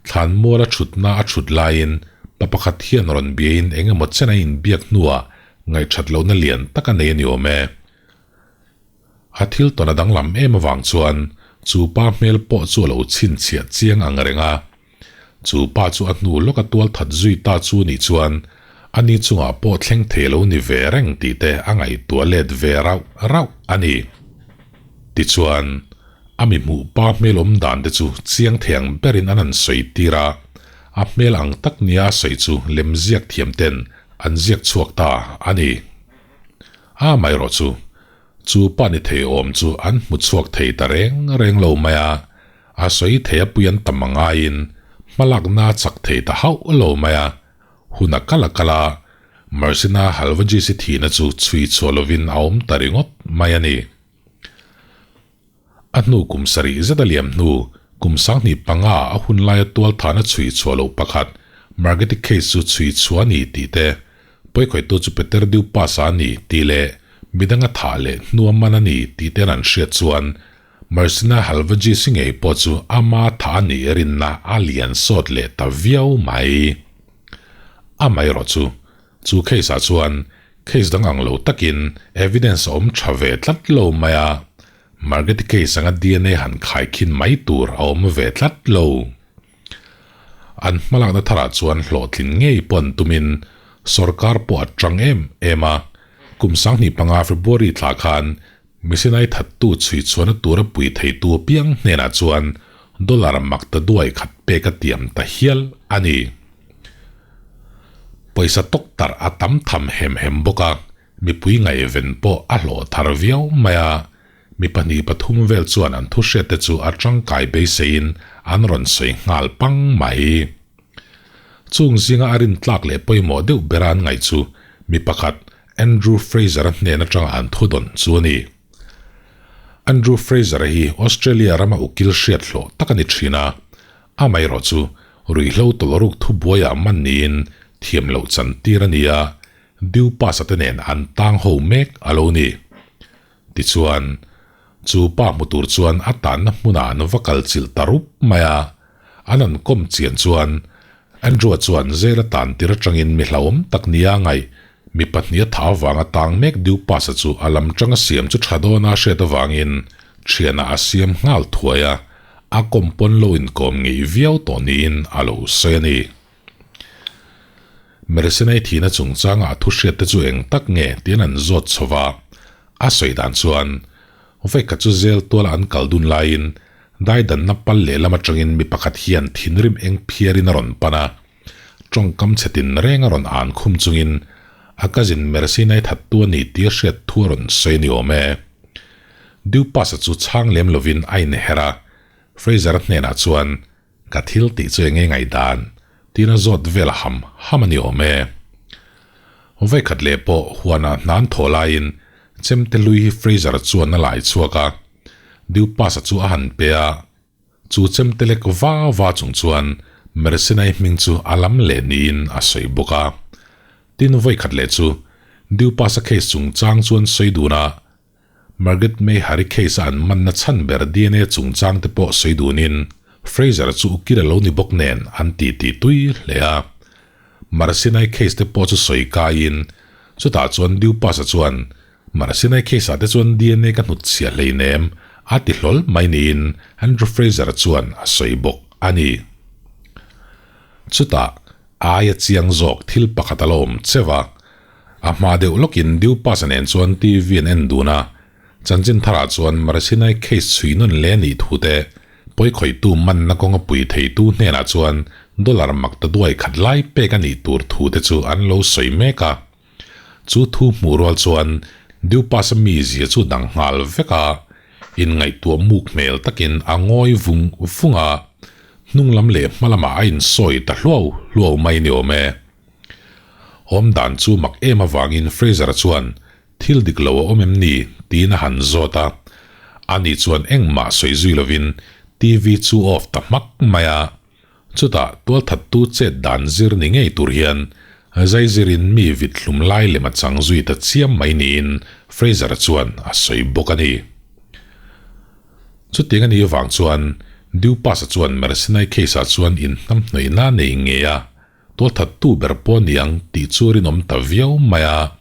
thlan mual a thutna a thut laiin pa pakhat hian rawn biain eng emaw chen a inbiak hnuah ngaihthat lohna lian tak a nei a ni awm e. A thil tawn a danglam em avang chuan chu pa hmel pawh chu a lo chhinchhiah chiang ang reng a. Chu pa chu a hnu lawka tual that zui ta chu nih chuan ani chungah pawh thleng thei lo ni ve reng tih te a ngaihtuah let ve rauh rauh a ni. Tichuan, a mi hmuh pa hmel awm dan te chu chiang thei ang berin an han sawi tir a, a hmel ang tak nia a sawi chu lem ziak thiam ten an ziak chhuak ta a ni. A amaherawh chu, chu pa ni thei awm chu an hmu chhuak thei ta reng reng lo mai a, a sawi thei a pui an tam a ngaiin hmalakna a chak thei ta hauh lo mai a, hun a kal a kal a, Marcina Halvajis-i thihna chu chhui chhuah lovin a awm ta ringawt mai a ni. A hnu kum sarih zet a liam hnu, kum 2005 a hun laia tualthana chhui chhuah loh pakhat Margeti case chu chhui chhuah a ni tih te, pawikhawihtu chu Peter Dupas-a a ni tih leh midanga thah leh hnua man a ni tih te an an hriat chuan Marcina Halvajis-i ngei pawh chu ama thah a nih rinna a lian sawt leh ta viau mai. Amaherawh chu, chu case-ah chuan Case dang ang lo takin evidence a awm tha ve tlat lo mai a, Margeti case anga dna han khaikhin mai tur a awm ve tlat lo. An hmalakna tharah chuan hlawhtlin ngei pawh an tumin sorkar pawh a tang em em a, kum 2005 February thla khan Missionary thattu chhui chhuahna tura pui theitu apiang hnenah chuan dollar mak ta duai khat pek a tiam ta hial a ni. Pawisa tawk tarh a tam tham hem hem bawk a, mipui ngaihven pawh a hlawh thar viau mai a, mi pahnih pathum vel chuan an thuhriat te chu a tangkai beiseiin an rawn sawi nghal pang mai. Chung zinga a rintlak leh pawimawh deuh bera an ngaih chu mi pakhat Andrew Fraser-a hnen atanga an thu dawn chu a ni. Andrew Fraser-a hi Australia rama ukil hriat hlawh tak a ni thin a, amaherawh chu ruihhlo tawlruk thubuaiah man niin thiam loh chan tir a ni a, Dew Pass-a te nen an tang ho mek a lo ni. Tichuan, chu pa hmu tur chuan a tanna hmunah an va kal chilh ta rup mai a, an an kawm chian chuan Andrew-a chuan zela tan tir atangin mi hlauhawm tak nia ngaih. Mi pahnih a thah avanga tang mek Dupas-a chu a lam tanga siam chu tha dawna a hriat avangin thianah a siam nghal thuai a, a kawm pawn lo inkawm ngeih viau tawh niin a lo sawi a ni. Mersenai thihna chungchanga a thu hriatte chu eng tak nge tiin an zawt chho va, a sawi dan chuan Vawikhat chu zel tuala an kal dun laiin daidanna pal lehlam atangin mi pakhat hian thinrim eng phiarin a rawn pan a, tawngkam chhe tin reng a rawn an khum chungin a cousin Mercy nai thattu a ni tih a hriat thu a rawn sawi a ni awm e. Dupas-a chu chhang lem lovin a inher a, Fraser-a hnenah chuan Ka thil tih chu enge ngaihdan? tiin a zawt vel ham ham a ni awm e. Vawikhat leh pawh huanah hnan thaw laiin chemte hlui hi Fraser chuan a lai chhuak a, Dupas-a chu a han pe a, chu chemte lek va va chung chuan Mercenai hming chu a lam leh niin a sawi bawk a. Tin vawikhat leh chu Dupas-a case chungchang chuan sawi dun a, Margaret May Hari case a an manna chhan ber dna chungchang te pawh sawi dunin Fraser chu ukil a lo ni bawk nen an ti ti tui hle a. Marsinai case te pawh chu sawi kaiin chutah chuan Dupas-a chuan Marsinai case ah te chuan dna ka hnutchhiah hleinem a ti hlawl mai niin Andrew Fraser chuan a sawi bawk a ni. Chutah aia chiang zawk thil pakhat a la awm cheu a. A hma deuh lawkin Dupas-a nen chuan TV an en dun a, chanchin tharah chuan Marasinai case chhui nawn leh a nih thu te, pawikhawihtu manna kawnga pui theitu hnenah chuan dollar mak ta duai khat lai pek a nih tur thu te chu an lo sawi mek a. Chu thu hmuh rual chuan Dupas-a mizia chu dang nghal vek a, inngaihtuah muk hmel takin a ngawi vung vung a, hnung lam leh hma lamah a insawi ta hluau hluau mai ni awm e. Awm dan chu mak em avangin Fraser-a chuan, Thil dik lo a awm em ni? tiin a han zawt a. Ani chuan engmah sawi zui lovin TV chu off ta hmak mai a. Chutah tualthattu chet dan zir ni ngei tur hian zai zirin mi vit hlum lai lem a chang zui ta chiam mai niin Fraser-a chuan a sawi bawk a ni. Chutiang a nih avang chuan Dupas-a chuan Mercenary case-ah chuan inhnamhnawihna a nei ngei a. Tualthattu ber pawh ni ang tih chu rinawm ta viau mai a.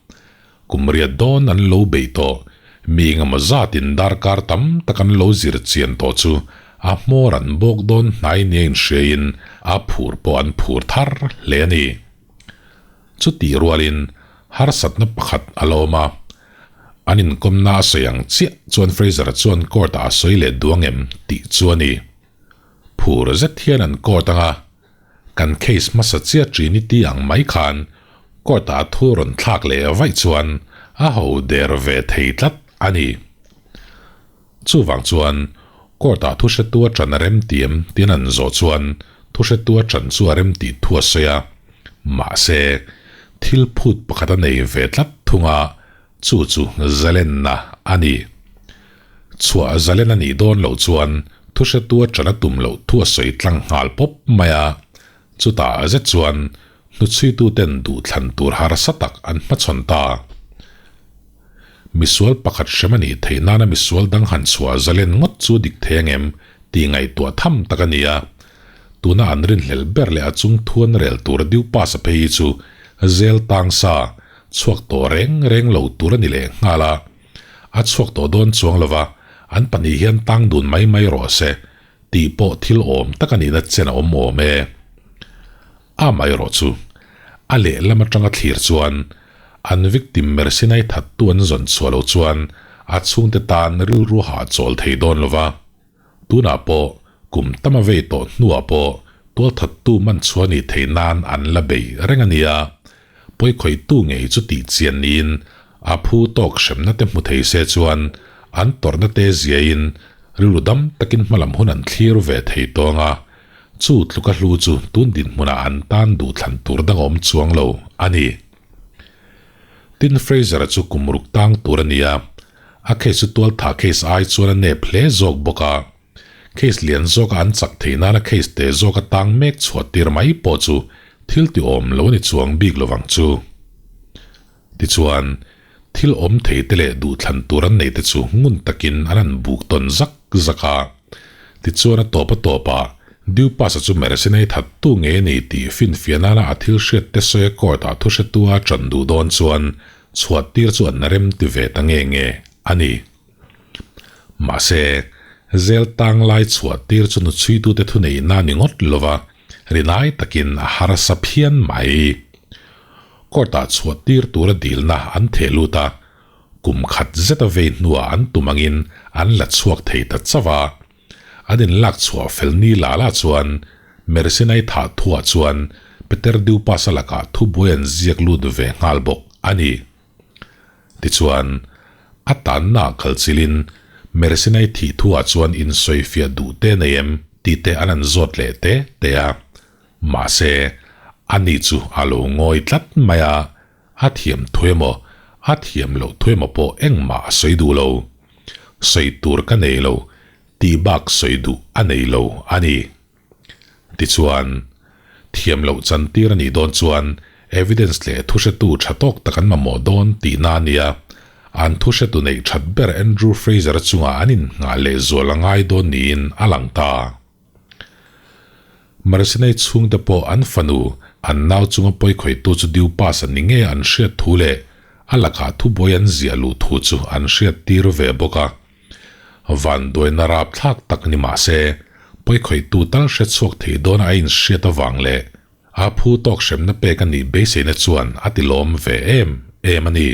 Kum riat dawn an lo beih tawh, mi engemaw zatin darkar tam tak an lo zir chian tawh chu a hmawr an bawk dawn hnai nia inhriaiin a phur pawh an phur thar hle a ni. Chutih rualin harsatna pakhat a la awm a, an inkawmna a sawi ang chiah chuan Fraser-a chuan court-ah a sawi leh duang em tih chu a ni. Phur zet hian an court anga Kan case hmasa chiah Trinity ang mai khan court ah thu rawn thlak leh vaih chuan a ho der ve thei tlat a ni. Chuvang chuan court ah thu hretu a ṭan a rem ti em tiin an zawh chuan thu hretu a ṭan chu a rem tih thu a sawi a, mahse thil phut pakhat a nei ve tlat thung a, chu chu zalenna a ni. Chhuah zalen a nih dawn loh chuan thuhretu a ṭan a tum loh thu a sawi tlang nghal pawp mai a, chutah zet chuan hnuchhuituten duhthlan tur harsa tak an hmachhawn ta. Misual pakhat hrem a nih theih nana misual dang han chhuah zalen ngawt chu dik thei angem tih ngaihtuah tham tak a ni a, tuna an rinhlelh ber leh a chung thu an rel tur a diu pass a phei hi chu zel tang sa chhuak tawh reng reng lo tur a ni leh nghal a. A chhuak tawh dawn chuang lova, an pahnih hian tang dun mai mai rawh se tih pawh thil awm tak a nihna chen a awm awm e. Amaherawh chu, a lehlam atanga thlir chuan an victim Mersinai thattu an zawn chhuah loh chuan a chhungte tan rilru hahchawl thei dawn lova, tunah pawh kum tam a vei tawh hnuah pawh tualthattu man chhuah nih theih nan an la bei reng a nia. Pawikhawihtu ngei chu tih chian niin a phu tawk hremna te hmu thei se chuan an tawrhna te ziain rilru dam takin hmalam hun an thlir ve thei tawng a, chu tluka hlu chu tun dinhmunah an tan duhthlan tur dang awm chuang lo a ni. Tin Fraser-a chu kum ruk tang tur a ni a, a case chu tualthah case ai chuan a nep hle zawk bawk a. Case lian zawka an chak theih nana case te zawka tang mek chhuah tir mai pawh chu thil ti awm lo a ni chuang bik lovang chu. Tichuan, thil awm thei te leh duhthlan tur an nei te chu ngun takin an han buk tawn zak zak a. Tichuan a tawp a tawpah. Dupas-a chu Mersinei thattu ngei a ni tih finfiah nana a thil hriat te sawi a court-ah thu hretua ṭan duh dawn chuan chhuah tir chu an rem ti ve ta nge nge a ni. Mahse, zel tang lai chhuah tir chu nuchhuitute thuneihna a ni ngawt lova, rinai takin a harsa phian mai. Court-ah chhuah tir tura dilna an theh lut a, kum khat zeta vei hnuah an tum angin an la chhuak thei ta chauh a. An inlak chhuah fel ni la la chuan Mersinai thah thuah chuan Peter Dupas-a lakah thubuai an ziak lut ve nghal bawk a ni. Tichuan, a tanna kal chilin Mersinai thih thuah chuan insawifiah duh te nei em tih te an an zawt leh te te a. Mahse, ani chu a lo ngawi tlat mai a. A thiam thu emaw, a thiam loh thu emaw pawh engmah a sawi duh lo. Sawi tur ka nei lo tih bak sawi duh a nei lo a ni. Tichuan, thiam loh chantir a nih dawn chuan evidence leh thuhretu tha tawk tak an mamawh dawn tihna a nia. An thuhretu neih that ber Andrew Fraser-a chungah an innghah leh zual a ngai dawn niin a lang ta. Marsinei chhungte pawh an fanu, an nau chunga pawikhawihtu chu Dupas a ni nge an hriat thu leh a lakah thubuai an ziah luh thu chu an hriat tir ve bawk a. Vanduaina rapthlak tak ni mah se, pawikhawihtu tal hre chhuak thei dawna a inhriat avang leh a phu tawk hremna pek a nih beiseina chuan a ti lawm ve em em a ni.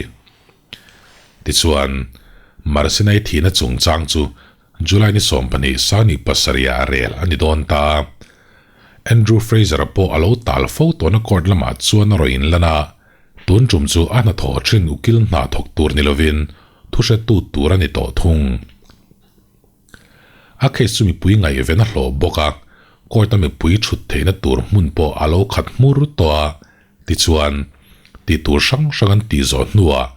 Tichuan, Marsinei thihna chungchang chu July ni 12 sani pasarih ah rel a ni dawn ta. Andrew Fraser-a pawh a lo tal fo tawhna court lamah chuan a rawn inlan a, tun tum chu a hnathawh thin ukil hna thawk tur ni lovin thuhretu tur a ni tawh thung. A case chu mipui ngaihven a hlawh bawk a, court-a mipui thut theihna tur hmun pawh a lo khat hmur tawh a, Tichuan, tih tur hrang hrang an tih zawh hnuah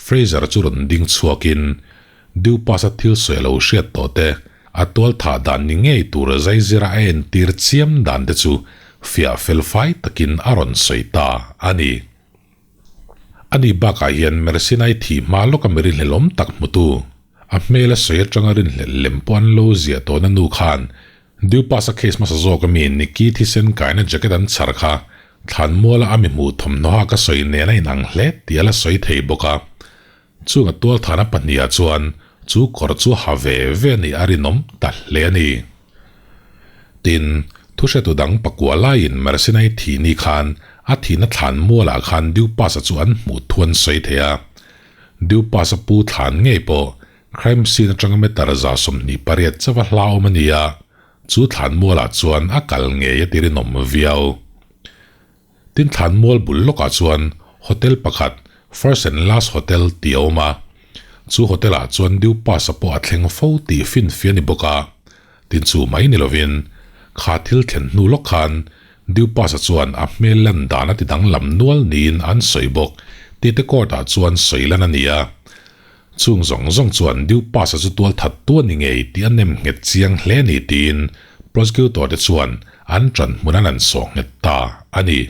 Fraser chu rawn ding chhuakin Dupas-a thil sawi a lo hriat tawh te, a tual thah dan ni ngei tur zaizira a entir chiam dan te chu fiah fel fai takin a rawn sawi ta a ni. Ani bakah hian Mersinai thih hma lawka mi rinhlelawm tak hmutu, a hmela sawi atanga rinhlelh lem pawh an lo ziah tawhna nu khan Dupas-a case hmasa zawk ami Nikki thisen kaina jacket an chhar kha thlanmuala a mi hmuh thawmhnaw a ka sawi nen a inang hle tih a la sawi thei bawk a. Chunga tualthana pahniha chuan chu kawr chu ha ve ve a nih a rinawm ta hle a ni. Tin, thuhretu dang pakua laiin Mersinai thih ni khan a thihna thlanmualah khan Dupas-a chu an hmuh thu an sawi thei a. Dupas-a pu thlan ngei pawh Crime scene atanga meter 28 chauha hlauhawm a ni a, chu thlanmualah chuan a kal ngei a ti rinawm viau. Tin thlanmual bul lawkah chuan hotel pakhat First and Last Hotel tih a awm a, chu hotel-ah chuan Dew Pass-a pawh a thleng fo tih finfia a ni bawk a. Tin chu mai ni lovin kha thil thlen hnu lawk khan Dew Pass-a chuan a hmel lan dan a ti danglam nual niin an sawi bawk tih te court-ah chuan sawi lan a ni a. Chung zawng zawng chuan Dew Pass-a chu tual that tu a ni ngei tih a nem nghet chiang hle a ni tiin prosecutor te chuan an ṭan hmun an an sawh nghet ta a ni.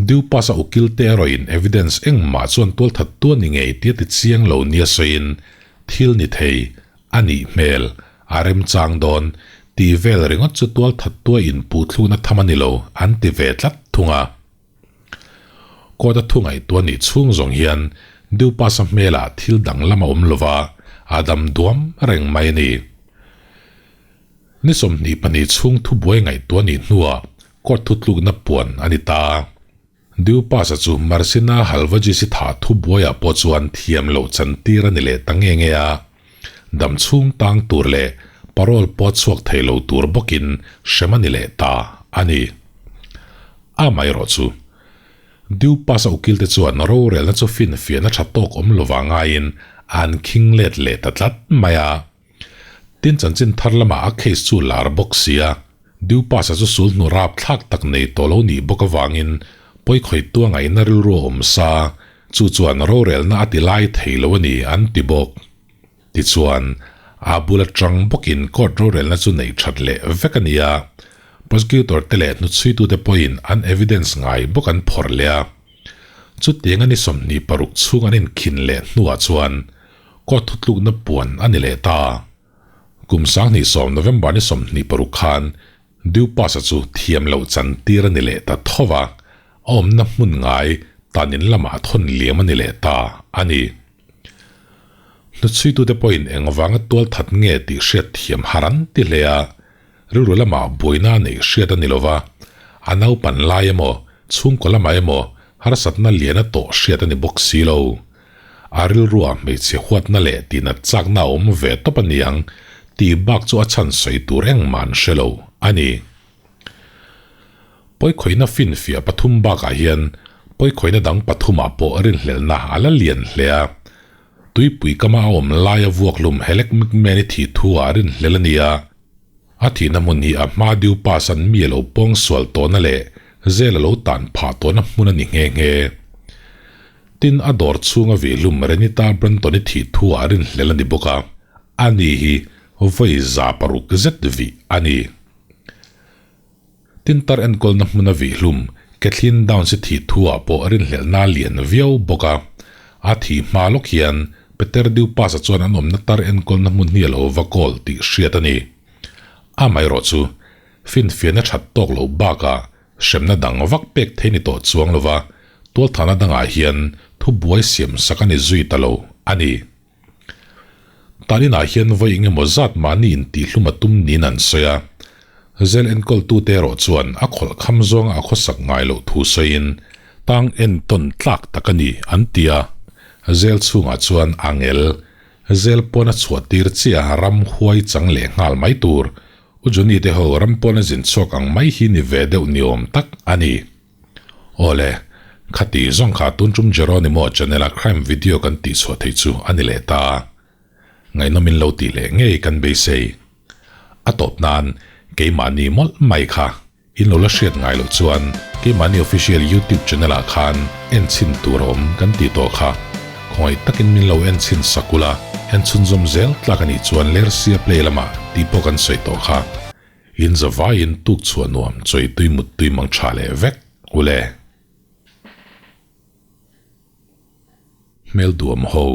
Dew Pass-a ukil te erawhin evidence engmah chuan tual that tu a ni ngei tih a ti chiang lo nia sawiin thil ni thei a nih hmel a remchang dawn tih vel ringawt chu tual that tua inpuhthlukna tham a ni lo an ti ve tlat thung a. Court a thu ngaihtuah nih chhung zawng hian Dupas-a hmelah thil danglam a awm lova, a dam duam reng mai a ni. Ni 22 chhung thubuai ngaihtuah nih hnuah court thutlukna puan a ni ta. Dupas-a chu Marcina Halvagis-i thah thubuaiah pawh chuan thiam loh chantir a ni leh ta nge nge a, dam chhung tang tur leh parole pawh chhuak thei lo tur bawkin hrem a ni leh ta a ni. Amaherawh chu, Dupas-a ukilte chuan rorelna chu finfiahna tha tawk awm lova ngaiin an khing let leh ta tlat mai a. Tin chanchin thar lamah a case chu lar bawk sia, Dupas-a chu sulhnu rapthlak tak nei tawh lo nih bawk avangin pawikhawihtu a ngaihna rilru a awm sa, chu chuan rorelna a ti lai thei lo a ni an ti bawk. Tichuan, a bula tang bawkin court rorelna chu neih that leh vek a ni a, prosecutor te leh hnuchhuitute pawhin an evidence ngai bawk an phawrh leh a. Chutiang a ni 26 chhung an inkhin leh hnuah chuan court thutlukna puan a ni leh ta. Kum 2010 November ni 26 khan Dupas-a chu thiam loh chan tir a ni leh ta tho va, a awmna hmun ngai tan in lamah thawn liam a ni leh ta a ni. Hnuchhuitute pawhin engvanga tual that nge tih hriat thiam har an ti hle a, rilru lamah buaina a neih hriat a ni lo va, a naupan lai emaw, chhungkaw lamah emaw harsatna lian a tawh hriat a ni bawk si lo. A rilrua hmeichhe huatna leh tihnat chakna a awm ve tawp a niang tih bak chu a chhan sawi tur engmah an hre lo a ni. Pawikhawihna finfiah pathum bakah hian pawikhawihna dang pathumah pawh rinhlelhna a la lian hle a. Tuipui kama a awm laia vuakhlum Helek McMahon-i thih thu ah rinhlelh a ni a. A thihna hmun hi a hma diu pass-an mi a lo pawng sual tawhna leh zel a lo tan phah tawhna hmun a ni nghe nghe. Tin, a dawr chhunga vihlum Renita Brunton-i thih thu ah rinhlelh a ni bawk a, ani hi vawi 600 zet vih a ni. Tin, tar enkawlna hmuna vihlum Kathleen Downs-i thih thu ah pawh rinhlelhna a lian viau bawk a. A thih hma lawk hian Peter Dupas-a chuan an awmna tar enkawlna hmun hi a lo va kawl tih hriat a ni. Amaherawh chu, finfiahna that tawk loh bakah hremna dang vak pek thei ni tawh chuang lova tualthahna dangah hian thubuai siam sak a ni zui ta lo a ni. Taninah hian vawi eng emaw zat mahni intihhlum a tum niin an sawi a, zel enkawltute erawh chuan a khawlh kham zawnga a khawsak ngai loh thu sawiin tang entawn tlak tak a ni an ti a, zel chhungah chuan angel zel pawn a chhuah tir chiah ram huai chang leh nghal mai tur U Johnny te ho ram pawn a zin chhuak ang mai hi ni ve deuh ni awm tak a ni. Awle, khati zawng kha tun tum Jeronimo channel a crime video kan tih chhuah theih chu a ni leh ta. Ngaihnawm in lo tih leh ngei kan beisei. A tawp nan keimahni mawlh mai kha in lo la hriat ngai loh chuan keimahni official youtube channel ah khan en chhin tur a awm kan tih tawh kha. Khawngaih takin min lo en chhin sak ula, en chhunzawm zel tlak a nih chuan Lersia play lamah tih pawh kan sawi tawh kha. In zavaiin tuk chhuah nuam chawi tui mut tui mang tha leh vek ule. Hmel duam ho.